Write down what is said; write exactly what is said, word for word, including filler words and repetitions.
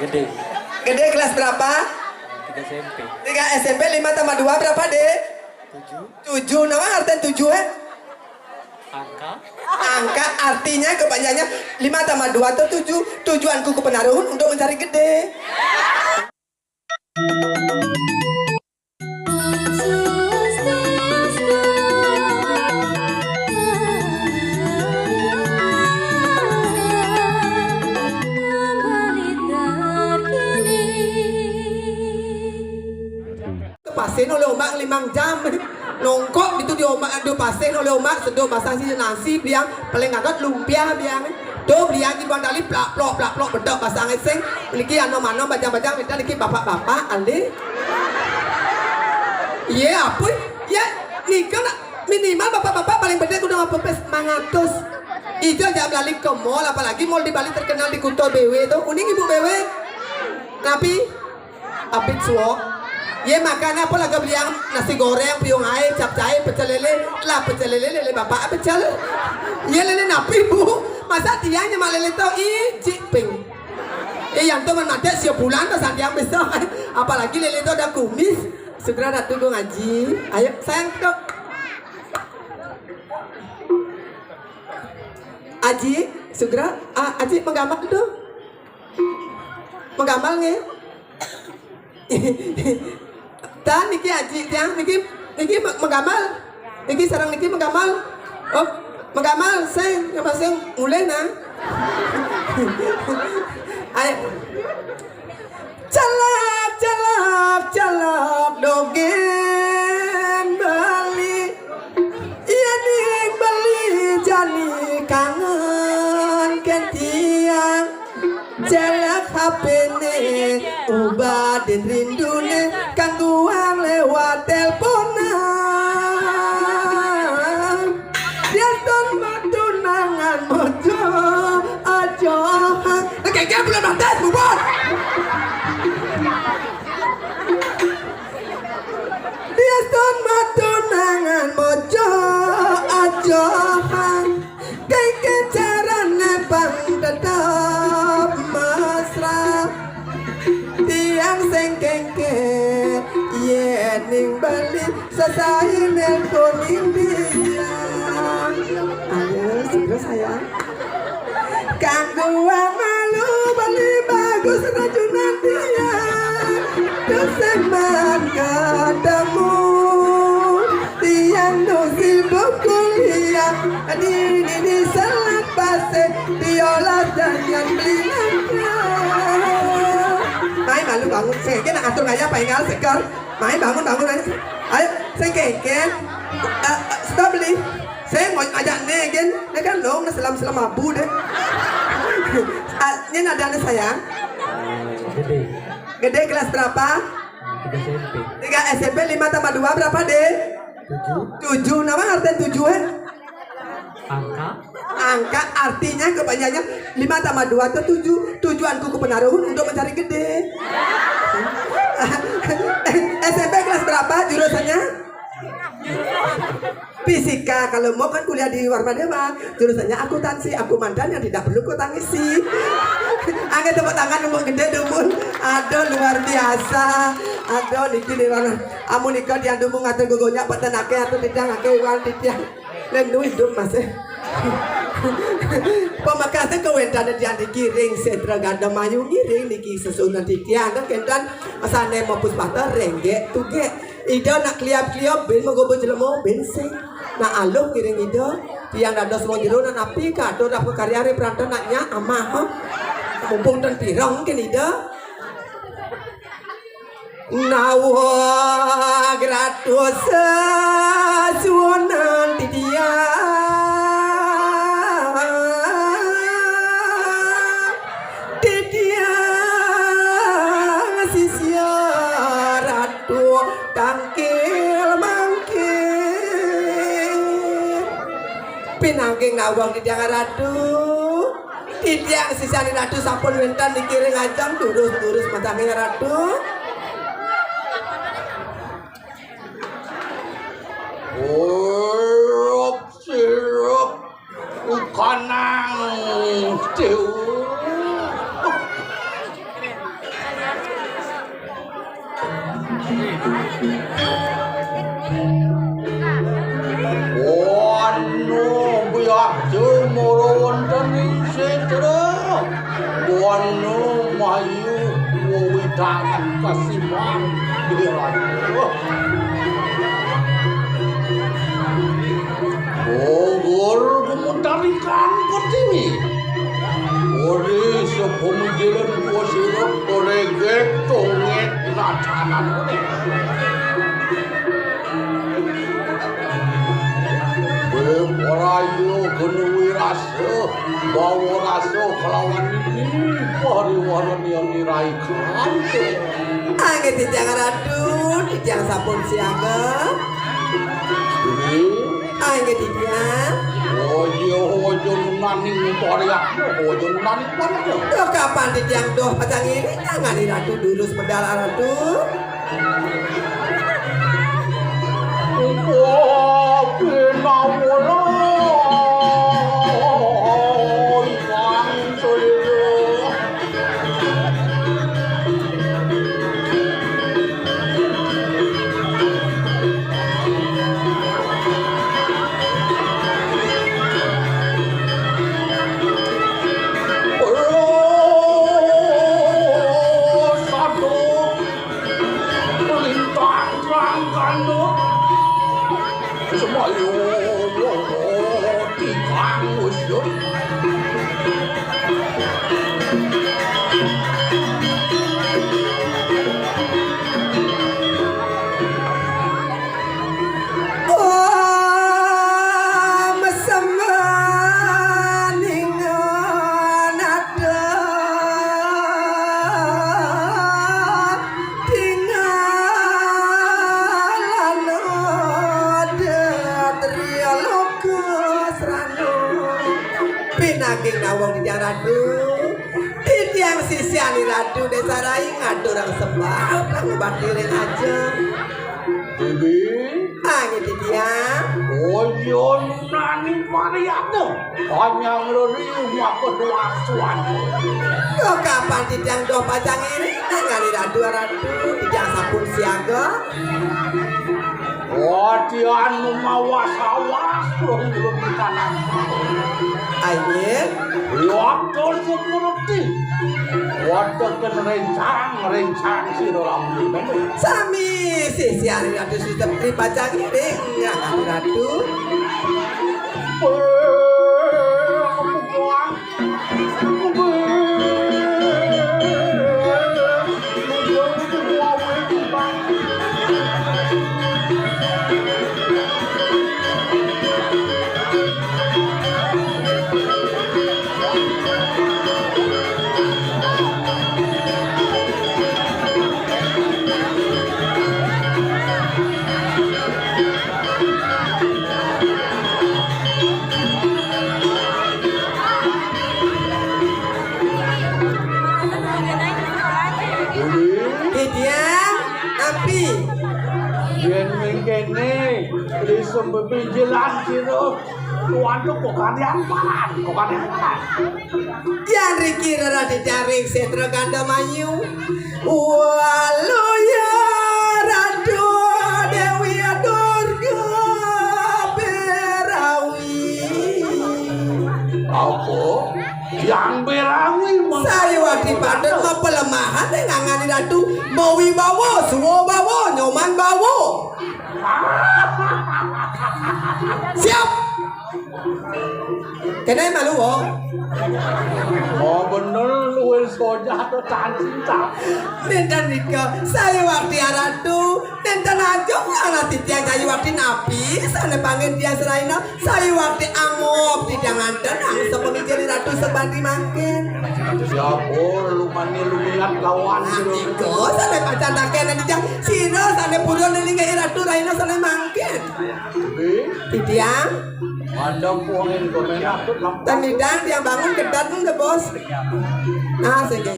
Gede. Gede kelas berapa? Tiga S M P. Tiga S M P, lima tambah dua berapa, Dek? Tujuh. Tujuh. Naon artian tujuh, eh? Angka. Angka artinya kepanjangannya lima tambah dua atau tujuh. Tujuanku ke Penaruhun untuk mencari gede. Pasin oleh omak limang jam. Nongkok gitu di omak, di pasin oleh omak, seduh basang si nasi, biang paling gagot lumpia biang. Tuh, belian di Bang Dali, plak, plok, plak, plok, bedok, basang eseng. Niki anom-anom, bajang-bajang, minta niki bapak-bapak, andi. Iya, apa? Ya, nika nak minimal bapak-bapak paling bedek udah ngapa pes mangatus. Itu aja balik ke mall, apalagi mall di Bali terkenal di Kuto B W tuh. Uning ibu B W. Tapi, abit suok. Ye, makan apa lagi beliang nasi goreng, piung air, capcay, pecel lele. Lah, pecel lele, lele bapak pecel. Ye, lele napi, Bu? Masa tiang nyemak lele tau ijik ping. Eh, yang tuh mati siap bulan tuh sandiang besok. Apalagi lele tuh ada kumis. Segera datang gue ngaji. Ayo, sayang tuh. Aji, segera. Ah, Aji menggambar tuh. Menggambar nggih? Tan niki Aji tiang niki, niki me-, menggambar. Niki sareng niki menggambar. Oh, menggambar sing, yang sing mulai nah. Ayo. Celap, celap, celap, dongeng Bali. Iya ning Bali jani kangen ketiang. Celak H P-ne, ubadin rindune, kangguang lewat teleponan. Diastun matunangan mojo ajohan. Oke, dia belum mati, bubur. Diastun matunangan mojo ajohan. Kengken carane pang tetep mesra. Tiang sing kengken yen ning Bali sasae nelpon ning tiang. Ayo, segera sayang. Kanggo malu Bali bagus rajunan tiang. Terus seman ketemu. Tiang nu sibuk kuliah, di, di, di selat pasir, diolah dengan belina. Mai malu bangun, sengken nak atur gaya paingal segar. Mai bangun, bangun aja. Ayo, sengken. Eh, eh, stop beli. Saya mau ajak negen, ini kan dong, selam-selam abu deh. Ah, ini nadanya sayang. Gede. Gede kelas berapa? Tiga S M P. Tiga S M P, lima tambah dua berapa, Dek? Tujuh. Tujuh. Nama artian tujuh, eh? Angka. Angka artinya kepanjangannya lima tambah dua atau tujuh. Tujuanku ke Penaruhun untuk mencari gede. S M P kelas berapa jurusannya? Fisika. Kalau mau kan kuliah di Warmadewa, jurusannya akuntansi, aku mantan yang tidak perlu kutangisi. Angkat tepuk tangan untuk gede dumun. Aduh, luar biasa. Aduh, niki nih, amun nika tiang dumun ngatur gogonya petenake atau tidak ngake uang titiang. Lain duit dong, Mas. Pamekase kawéntenan tiang niki ring Sétra Gandamayu ngiring niki sesuunan titiang. Kénten sané mapus patah rénggék tugék. Ida nak kliap-kliap bin magobo jelema bin sing. Nak aluh ngiring Ida. Tiang dados wong jero napi katur apa karya ri pranta nak nyak amah. Mumpung ten pireng kén Ida. Nawag Ratu sesuunan titiang, titiang sisia Ratu tangkil mangkil. Pinanggih nawag titiang Ratu. Titiang sisiané Ratu sampun wénten niki ring ajeng durus-durus matangé Ratu. Urup sirup ukanang tiup. Wanu biasa mara wonten ing setra. Wanu mayu wewidangan kasimang. Ogur gumutarikan kutimi. Ori sepemikiran kuasira, ore getongek nacanan. Bebarayo kenuwi rasa, bawa rasa kelawan ini, pariwaran yang dirai kantuk. Angge titiang ratu, titiang sampun siaga. Ini. Angge titiang. Ojo, ojo nani pariak, ojo nani pariak. Duh, kapan titiang duh pacang iri, tangani ratu durus medal ratu. Lintang langkana. Semaya tigang usyuk. Om semaning nada. Tingalana Ksatria Loka Srana. Pinaging nawong titiang ratu, titiang sisian ratu Desa Rai ngaturang sembah pangubakti ring ajeng. Dewi. Angin titiang. Ojo nani Mariana. Anyang reriuh maka duasuan. Kok kapan titiang doh pacang iri, nangani ratu-ratu, titiang sampun siaga. Wadian mawas-awas, roh ibu kanan. Aye. Waktu sukurti. Wadah rencang, rencang sira lamun. Sami sisian ratu sudah dipacang iri, nangani ratu. Weh, aku buang. Titiang, api. Yen mengkene, lisem bebinjelan sira. Waduh, kok kalian paran, kok kalian paran. Yan riki reradi jaring setra ganda mayu. Waluya Ratu Dewi Durga Berawi. Apa? Yang Berawi meng- Sariwati padet mapelemahan ing angani ratu. Mawi bawa, suwa bawa, nyoman bawa. Siap. Kene malu, wo. Oh, bener, luwih soja atau cancing, ta? Nenten nika, saya wakti aratu, nenten aja, anak titiang saya wakti napi, sana panggil dia selaina, saya wakti angop, titiang anten, angsa pemikir ratu sebandi mangkin. Siapa, lu mani, lu minat lawan, nah, sira. Nika, sana pacan taken, titiang, sira, sana purun, ninggal ratu, raina, sana mangkin. Titiang. Mandang puangin gomen aku lampu. Tan midang tiang bangun kedat pun ke bos. Nah, sing